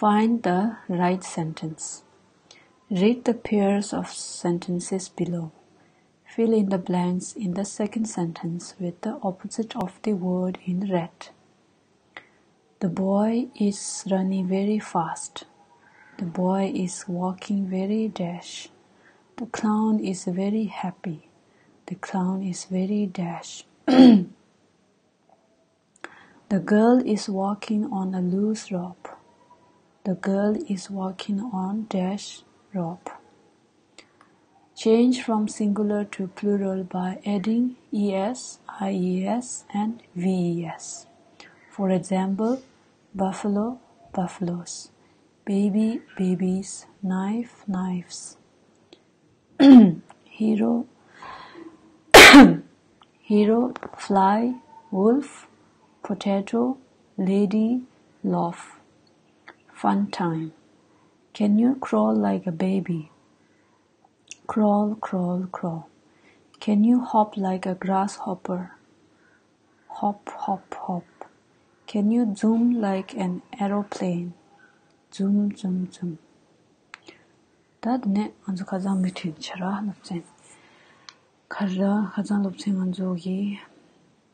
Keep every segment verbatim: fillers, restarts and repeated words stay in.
Find the right sentence. Read the pairs of sentences below. Fill in the blanks in the second sentence with the opposite of the word in red. The boy is running very fast. The boy is walking very dash. The clown is very happy. The clown is very dash. The girl is walking on a loose rope. The girl is walking on dash rope. Change from singular to plural by adding es, ies, and ves. For example, buffalo, buffaloes. Baby, babies. Knife, knives. Hero, hero. Fly, wolf. Potato, lady, loaf. Fun time. Can you crawl like a baby? Crawl, crawl, crawl. Can you hop like a grasshopper? Hop, hop, hop. Can you zoom like an aeroplane? Zoom, zoom, zoom. ད་དེ་ནས་ང་ཚོ་ཁ་སང་མུ་མཐུད་བྱེད་ར་སློབ་ཚན། ག་རེ་ར་ཁ་སང་སློབ་ཚན་ང་ཚོ་གི་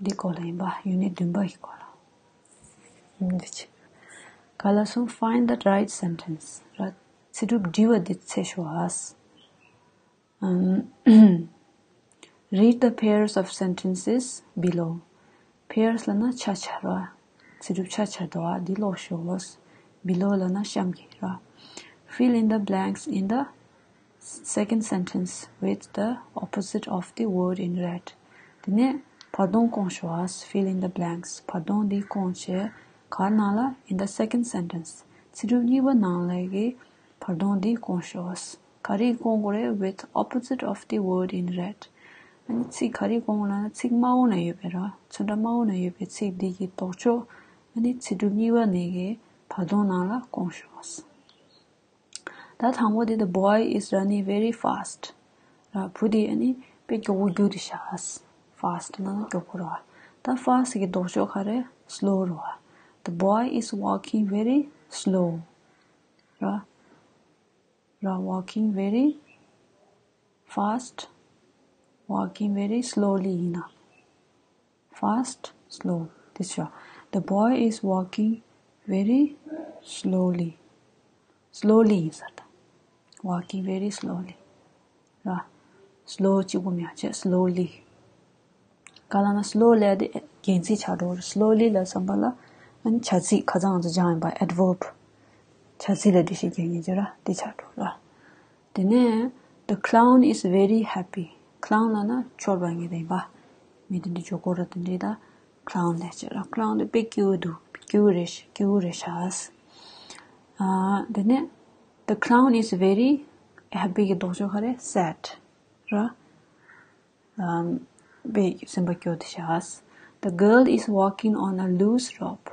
འདི་སྐོར་ལ་ཡིན་པ། ཡུ་ནིཊ་བདུན་པ་གི་སྐོར་ལ་འདི་བྱེད། ག་ལ་སོང་། Find the right sentence. ར་ཚིག་གྲུབ་འགྲིག་པ་འདི་འཚོལ་ཤོག་ཨ། Um, read the pairs of sentences below. Pairs ལབ་ན་ཆ་ཆ་ར། ཚིག་གྲུབ་ཆ་ཆ་འདུག་ཨ། འདི་ཀློག་ཤོག། Below ལབ་ན་གཤམ་གྱི་ར། Fill in the blanks in the second sentence with the opposite of the word in red. དེ་ནས་བར་སྟོང་སྐོང་ཤོག་ཨ། Fill in the blanks. བར་སྟོང་འདི་སྐོང་བྱས། ག་ནང་ལ། In the second sentence. ཚིག་གྲུབ་གཉིས་པ་ནང་ལ་གི་བར་སྟོང་འདི་སྐོང་ཤོག། ག་རེ་སྐོང་དགོས་རེད། With opposite of the word in red. ཨ་ནི་ཚིག་ག་རེ་སྐོང་དགོས་ལབ་ན། ཚིག་དམར་པོ་ན་ཡོད་པའི་ར། ཚོན་ཁྲ་དམར་པོ་ན་ཡོད་པའི་ཚིག་འདི་གི་ལྡོག་ཕྱོགས། ཨ་ནི་ཚིག་གྲུབ་གཉིས་པ་ནས་གི་བར་སྟོང་ནང་ལ་སྐོང་ཤོག། ད་དང་པོ་དེ། The boy is running very fast. ར། བུ་དེ་ཨ་ནི་དཔེ་མགྱོགས་པོ་རྒྱུགས་ཏེ་བཞག། Fast ལབ་ན་མགྱོགས་པོ་ར། ད་fast གི་ལྡོག་ཕྱོགས་ག་རེ། Slow ར། The boy is walking very slow. ར། ར། Walking very fast. Walking very slowly ཡིན་ན། Fast, slow. དེ་ཆོ། The boy is walking very slowly. Slowly ཡིན་ས་ད། Walking very slowly. ར། Slow གཅིག་པོ་མ་བྱས། Slowly. ག་ལ་ན་slow ལབ་དེ་རྒྱན་ཚིག་ཆགས་འགྲོ། Slowly ལབ་ཙམ་པ་ལ་ཨ་ནི་བྱ་ཚིག་ཁ་སང་ང་ཚོ་སྦྱངས་ཡིན་པ། Adverb. བྱ་ཚིག་ལ་འདི་ཞིག་རྒྱན་ཡིན་ཅེ་ར། དེ་ཆགས་འགྲོ་ར། དེ་ནས། The clown is very happy. Clown ལབ་ན་འཁྱོར་བ་ངེས་དེ་ཡིན་པ། མི་དེ་འདྲ་འཇོག་གོ་ར། དེ་འདྲའི་ད་clown ལབ་ཅེ་ར། Clown དེ་དཔེ་སྐྱིད་པོ་འདུག་སྐྱིད་པོ་རེད་ཤག་སྐྱིད་པོ་རེད་ཤག་ཨ། དེ་ནས། The clown is very happy གི་ལྡོག་ཕྱོགས་ག་རེ། Sad ར། ཨམ། དཔེ་སེམས་པ་སྐྱོ་དེ་ཤག The girl is walking on a loose rope.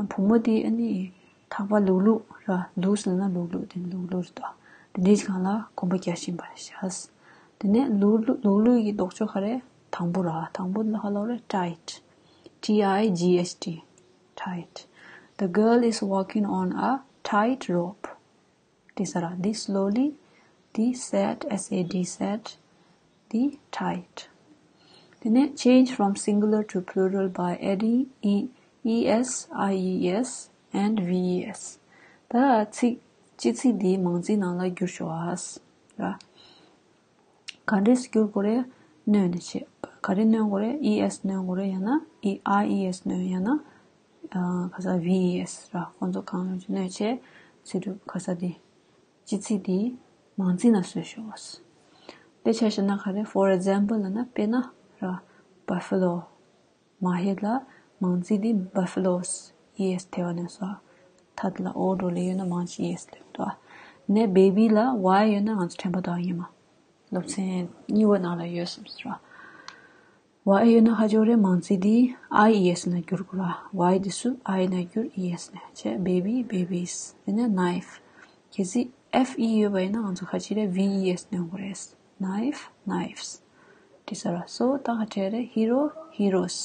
བུ་མོ་དེ་ཨ་ནི་ཐག་པ་ལུག་ལུག་ར། Loose ལབ་ན་ལུག་ལུག་དེ་ལུག་ལུག་རེད་དོ། དེ་འདྲའི་སྒང་ལ་གོམ་པ་རྒྱག་བཞིན་པ་རེད་ཤག་དེ་ནས་ལུག་ལུག་ལུག་ལུག་གི་ལྡོག་ཕྱོགས་ག་རེ། དང་པོ་ར། དང་པོ་ལ་ཧ་ལོ་རེ། Tight. T I G H T. Tight. The girl is walking on a tight rope. དེ་ས་ར། འདི་slowly, འདི་sad, S A D, sad, འདི་tight. དེ་ནས་change from singular to plural by adding e, es, ies, and ves. ད་ཚིག་སྤྱི་ཚིག་འདི་མང་ཚིག་ནང་ལ་བསྒྱུར་ཤོག་ཨ། ར། ག་འདྲས་སེ་བསྒྱུར་དགོས་རེད། སྣོན་ནས་བྱེད། ག་རེ་སྣོན་དགོས་རེད། es སྣོན་དགོས་རེད། ཡང་ན་e, ies སྣོན། ཡང་ན་ཨ་ག་ས་ves ར། ཁོང་ཚོ་གང་ཡོང་ཅིག་སྣོན་བྱས། ཚིག་གྲུབ་ག་ས་འདི་སྤྱི་ཚིག་འདི་མང་ཚིག་ནང་བཟོས་ཤོག་དཔེ་ཆ་བཞག་ན་ག་རེ། For example ལབ་ན་དཔེར་ན་ར། Buffalo. མ་ཧེ་ལ་མང་ཚིག་འདི་buffaloes, es ཐེ་བ་ནས་སོ། ཐད་ལ་o འགྲོ་ལེ་ཡོད་ན་མང་ཆེ་es ལེ་འདུག་ནས་baby ལ་y ཡོད་ན་ང་ཚོ་དྲན་པ་དང་ཡིན་མ། སློབ་ཚན་གཉིས་པ་ནང་ལ་ཡོད་སོང་ཟེར་བ། y ཡོད་ན་ཧ་ཅོ་རེ། མང་ཚིག་འདི་ies ནང་བསྒྱུར་དགོས་ར། y འདི་སུ་I ནང་བསྒྱུར། es ནང་བྱས། Baby, babies. དེ་ནས་knife. གལ་སྲིད་F E ཡོད་པ་ཡིན་ན་ང་ཚོ་ཁ་ཅིག་རེ་ves སྣོན་དགོས་རེད། Knife, knives. དེ་ས་ར། So ད་ག་འདྲས་རེད། Hero, heroes.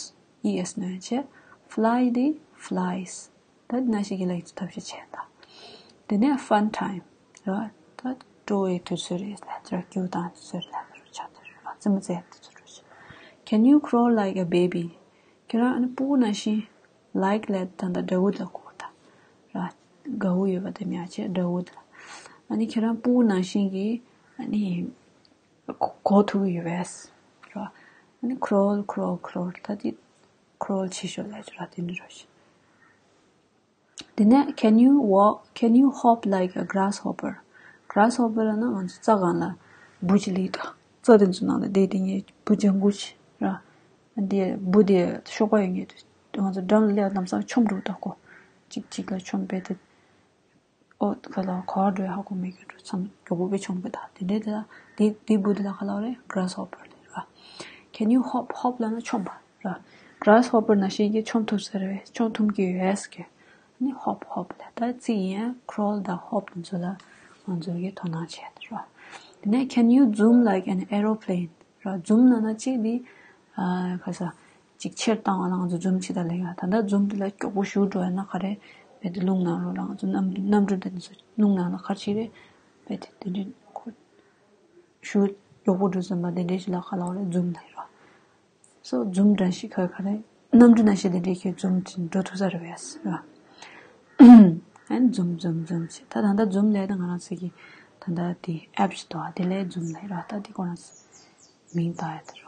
Es སྣོན་བྱས། Fly འདི་flies. ད་འདི་ན་ཞིག་གི་ལ་ཡིག་ཚོ་ཐབས་ཤེས་བྱས་ད། དེ་ནས་fun time རེད་བ། ད་སྤྲོ་བའི་དུས་ཚོད་རེད་ལབ་ཚོད་ར། སྐྱིད་པོ་བཏང་དུས་ཚོད་རེད་ལབ་ཚོད་ར། ཆགས་ཚོད་རེད་བ། རྩེད་མོ་རྩེ་དུས་ཚོད་རེད། Can you crawl like a baby? ཁྱེད་རང་ཨ་ནི་སྤུ་གུ་ནང་བཞིན། Like ལབ་ད་ལྟ་འདྲ་བོ་ལ་གོ་ད་ར། དགའ་བོ་ཡོད་པ་དེ་མྱ་ཆེ་འདྲ་བོ་ད། ཨ་ནི་ཁྱེད་རང་སྤུ་གུ་ནང་བཞིན་གྱི་ཨ་ནི་གོ་ཐུབ་ཀྱི་ཡོད་པས་ར། ཨ་ནི་crawl crawl crawl ད་དེ་crawl བྱེད་ཤོག་ལབ་ཚོད་ར། དེ་འདྲ་ར་ཞིག་དེ་ནས་can you walk, can you hop like a grasshopper? Grasshopper ལབ་ན་ང་ཚོ་རྩྭ་སྒང་ལ་འབུ་ཅིག་སླེབས་འདུག་རྩྭ་དེ་ཚོ་ནང་ལ་བསྡད་དེ་ངས་འབུ་ལྗང་གུ་ཅིག་ར། འདི་འབུ་དེ་གཤོག་པ་ཡོད་མཁན་དེ་ང་ཚོ་འགྲམ་ལ་སླེབས་ལམ་སང་མཆོངས་འགྲོ་གི་འདུག་གོ་གཅིག་གཅིག་ལ་མཆོངས་པས་དེ། ཨོ་ག་ལ་ག་བ་འགྲོ་ཡ་ཧ་གོ་མེད་གི་འགྲོ་མཚམས་མགྱོགས་པོ་དཔེ་མཆོངས་གི་ད། དེ་འདྲའི་དེ་ལ་དེ་དེ་འབུ་དེ་ལ་ག་ལ་རེད། grasshopper རེད་ར། Can you hop? Hop ལབ་ན་མཆོངས་པ་ར། Grasshopper ནང་བཞིན་གྱི་མཆོངས་ཐུབ་ས་རེད་བས། མཆོངས་ཐུབ་ཀྱི་ཡོད་ཟེར་གི་ཨ་ནི་hop hop ལབ་ད་རྩིས་ཡིན། crawl དང་hop དེ་ཚོ་ལ་ང་ཚོ་གི་དོ་སྣང་བྱས་ད་ར། དེ་ནས་can you zoom like an aeroplane ར། zoom ལབ་ན་གཅིག་འདི་ཨ་ག་ས་གཅིག་ཆེར་བཏང་བ་ལ་ང་ཚོ་zoom བྱེད་ད་ལེ་ཡ། ད་ལྟ་zoom དེ་ལ་མགྱོགས་པོ་ཞུ་འགྲོ་ཡ་ན་ག་རེ་རྦད་དེ་རླུང་ནང་རུ་ལ་ང་ཚོ་གནམ་གནམ་གྲུ་དེ་ཚོ་རླུང་ནང་ལ་ག་རེ་བྱེད་རེད། རྦད་དེ་དེ་འདྲའི་ཁོ་ཞུ་མགྱོགས་པོ་འགྲོ་ཙམ་པ་དེ་འདྲའི་ཞིག་ལ་ག་ལ་བ་རེད། zoom ལབ་ར། so zoom འདྲ་ཞིག་ག་ག་རེ་གནམ་གྲུ་ནང་བཞིན་དེ་འདྲའི་ཁྱེད་zoom བྱེད་འགྲོ་ཐུབ་ས་རེད་བས་ར། ཨན་zoom zoom zoom བྱེད་ད། ད་ལྟ་zoom ལབ་ད་ང་རང་ཚོ་གི་ད་ལྟ་དེ་app ཞིག་འདུག་ཨ། དེ་ལས་zoom ལབ་ར། ད་དེ་ཁོ་རང་ཚོ་མིང་བཏགས་ཡ་ད་ར།